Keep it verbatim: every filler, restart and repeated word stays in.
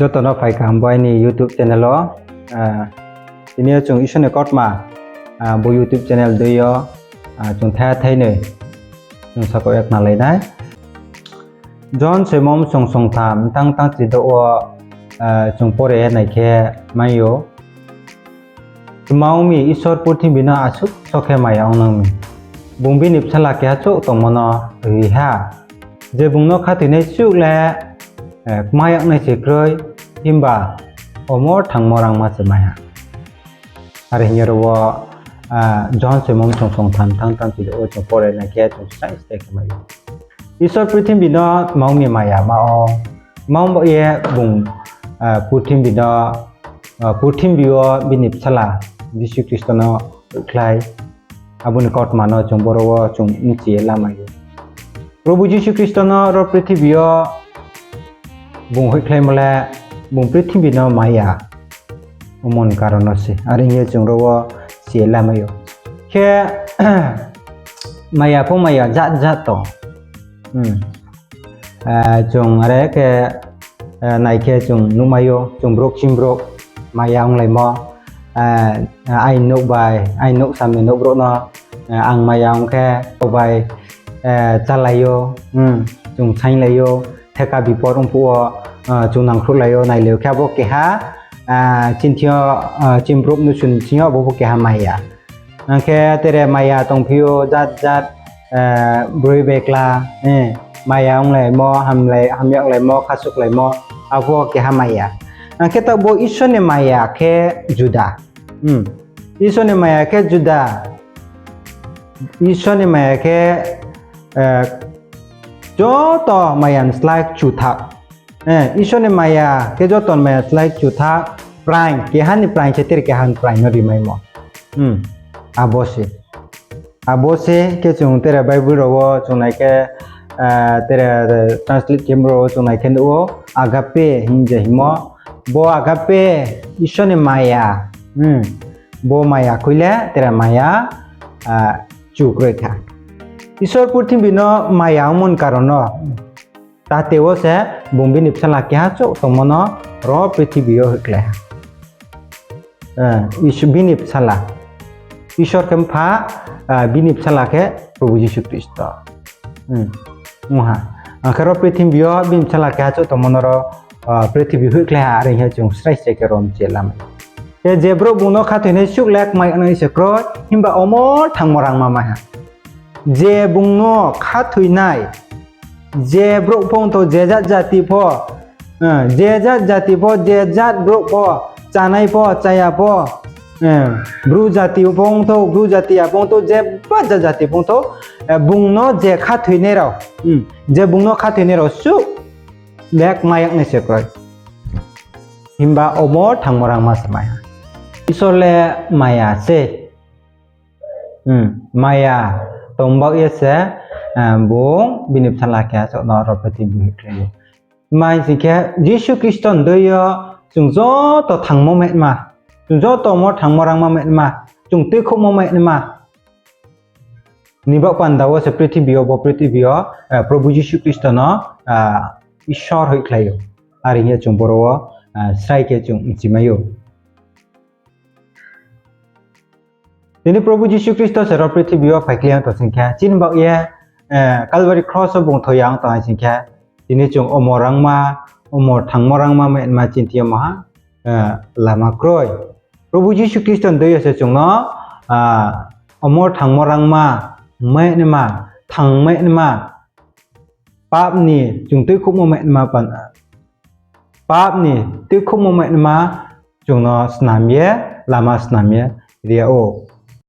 Joto no phai kaham bo aini YouTube channel o. Tini yo chung Isor ni kautma, bo YouTube channel dei yo, chung thaiha thainoi chung sakhouh ye khnalai nai. Johon soimo bsong songtham mtang tangchidouh wo chung pore nai khe mai ou. Tma ong mi Isor purthimbi no asuh so khe maya ong nang mi. Bung bini bsala keha chouh tongmo no ri ha. Je bung no khathoinai suh le kma yag nai se kroi, himba omor thangmo rangma se mai ha. Are hing ye ro wo Johon soimo bsong songtham mtang tangchidouh wo chung pore nai khe chung srai srai khe mai ou. Isor purthimbi no tma ong mi maya ma ong, tma ong ba ye bung purthimbi no, purthimbi wo bini bsala Jisu Khristo no hoihkhlai. Abo ni kautma no chung boro wo chung bchi ye lamai ou. Probhu Jisu Khristo no ro purthimbi yo bung hoihkhlaimo le bung purthimbi no maya ongmo ni karon no se. Are hing ye chung ro wo si ye lamai ou. Khe maya pho maya jat jat tong. Chung are khe nai khe chung nuhmai ou, chung brouh kching brouh maya onglaimo, aini nouh bai, aini nouh sam ni nouh brouh no ang maya ong khe, o bai chálai ou, chung sainglai ou, theka bipor ong phuh wo chung nangkhruhlai ou, nailai ou khe abo keha chini thing yo, chini brouh mnusu ni thing yo abo pho keha maya. Ang khe tere maya tongphi ou jat jat, broi bekla, maya onglaimo, hamya onglaimo, khasuklaimo, abo keha maya. Ang khe taoh bo Isor ni maya khe juda. Isor ni maya khe juda. Isor ni maya khe joto maya ni slái kchutha. Isor ni maya khe joto ni maya slái kchutha, praing, keha ni praing se tere keha ni praing no rimaimo. Abo se. Abo se khe chung tere Bible rao wo chung nai khe, tere translate khe rao wo chung nai khe nuh ou, agape hing je hingmo. Bo agape, Isor ni maya. Bo maya khui le tere maya chu kroi kha. Isor purthimbi no maya ongmo ni karon no, tate wo se bung bini bsala keha chouh tongmo no ro purthimbi yo hoihkhlai ha. Bini bsala, Isor khe mpha, bini bsala khe Probhu Jisu Khristo ong ha. Ang khe ro purthimbi yo bini bsala keha chouh tongmo no ro purthimbi hoihkhlai ha, are hing ye chung srai srai khe ro mchi lamai. Khe je brouh bung no khathoinai suh le kma yag nai se kroi, himba omor thangmo rangma mai ha. Je bung no khathoinai, je brouh pho ong thou, je jat jati pho, je jat jati pho, je jat brouh pho, chánai pho, chaya pho, Bru jati pho ong thou, Bru jati ya pho ong thou, jeba jat jati pho ong thou, bung no je khathoinai rao, je bung no khathoinai rao suh le kma yag nai se kroi. Himba omor thangmo rangma se mai ha. Isor le maya se. Maya tongbaoh ye se bung bini bsala keha chouh no ro purthimbi hoihkhlai ou. Tma hing sing khe Jisu Khristo ni dei yo chung joto thangmo mainaima, chung joto omor thangmo rangma mainaima, chung tuikhouhmo mainaima ni baoh panda wo se purthimbi yo, bo purthimbi yo Probhu Jisu Khristo no Isor hoihkhlai ou. Are hing ye chung boro wo srai khe chung mchimai ou. Tini Probhu Jisu Khristo se ro purthimbi yo phaikhlai ya ong tong sing khe, chini baoh ye Calvary kros wo bung thoi ya ong tong hai sing khe, tini chung omor rangma, omor thangmo rangma mainaima chini thing yo maha lama kroi. Probhu Jisu Khristo ni dei yo se chung no omor thangmo rangma mainaima, thangmainaima, pap ni chung tuikhouhmo mainaima, pap ni tuikhouhmo mainaima chung no snam ye, lama snam ye ri yag ou.